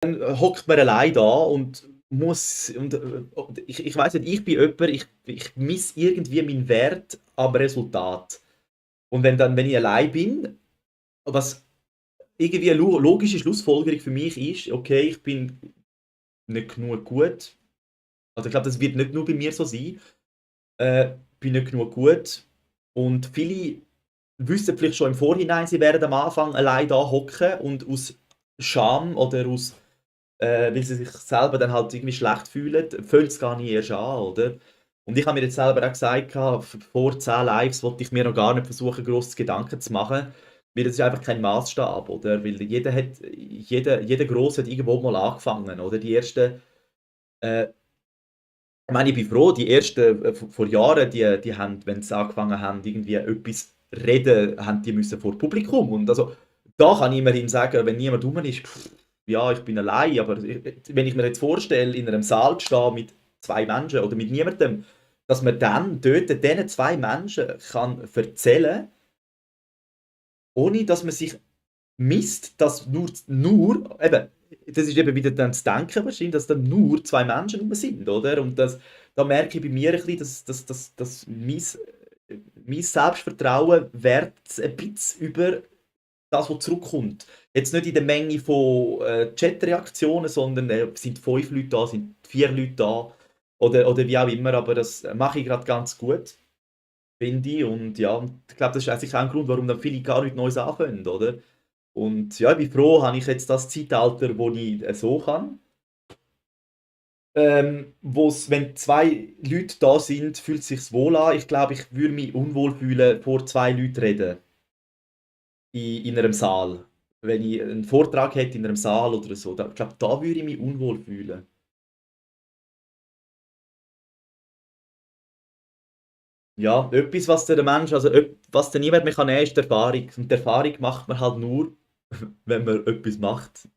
Hockt man allein da und muss und ich weiss nicht, ich bin jemand, ich misse irgendwie meinen Wert am Resultat. Und wenn ich allein bin, was irgendwie eine logische Schlussfolgerung für mich ist: „Okay, ich bin nicht genug gut.“ Also, ich glaube, das wird nicht nur bei mir so sein. Bin nicht genug gut und viele wissen vielleicht schon im Vorhinein, sie werden am Anfang allein da hocken und aus Scham oder weil sie sich selber dann halt irgendwie schlecht fühlen, fängt's gar nicht erst an, oder? Und ich habe mir jetzt selber auch gesagt, vor 10 Lives wollte ich mir noch gar nicht versuchen, gross Gedanken zu machen, weil das ist einfach kein Maßstab, oder? Weil jeder Grosse hat irgendwo mal angefangen, oder? Die ersten, äh ich meine, ich bin froh, die ersten, vor Jahren, die haben, wenn sie angefangen haben, irgendwie etwas reden, haben die müssen vor Publikum. Und also, da kann ich immerhin sagen, wenn niemand rum ist, ja, ich bin allein, aber wenn ich mir jetzt vorstelle, in einem Saal zu stehen mit 2 Menschen oder mit niemandem, dass man dann dort diesen 2 Menschen kann erzählen, ohne dass man sich misst, dass nur eben, das ist eben wieder dann das Denken wahrscheinlich, dass dann nur 2 Menschen rum sind, oder? Und da merke ich bei mir ein bisschen, dass mein Selbstvertrauen wert ein bisschen über das, was zurückkommt. Jetzt nicht in der Menge von Chat-Reaktionen, sondern sind 5 Leute da, sind 4 Leute da oder wie auch immer, aber das mache ich gerade ganz gut, finde ich. Und ja, ich glaube, das ist eigentlich auch ein Grund, warum dann viele gar nichts Neues anfangen, oder? Und ja, ich bin froh, habe ich jetzt das Zeitalter, wo ich so kann. Wo's, wenn 2 Leute da sind, fühlt es sich wohl an. Ich glaube, ich würde mich unwohl fühlen, vor 2 Leuten reden in einem Saal. Wenn ich einen Vortrag hätte in einem Saal oder so, ich glaube, da würde ich mich unwohl fühlen. Ja, etwas, was der Mensch, also was der niemand mehr kann nehmen kann, ist die Erfahrung. Und die Erfahrung macht man halt nur, wenn man etwas macht.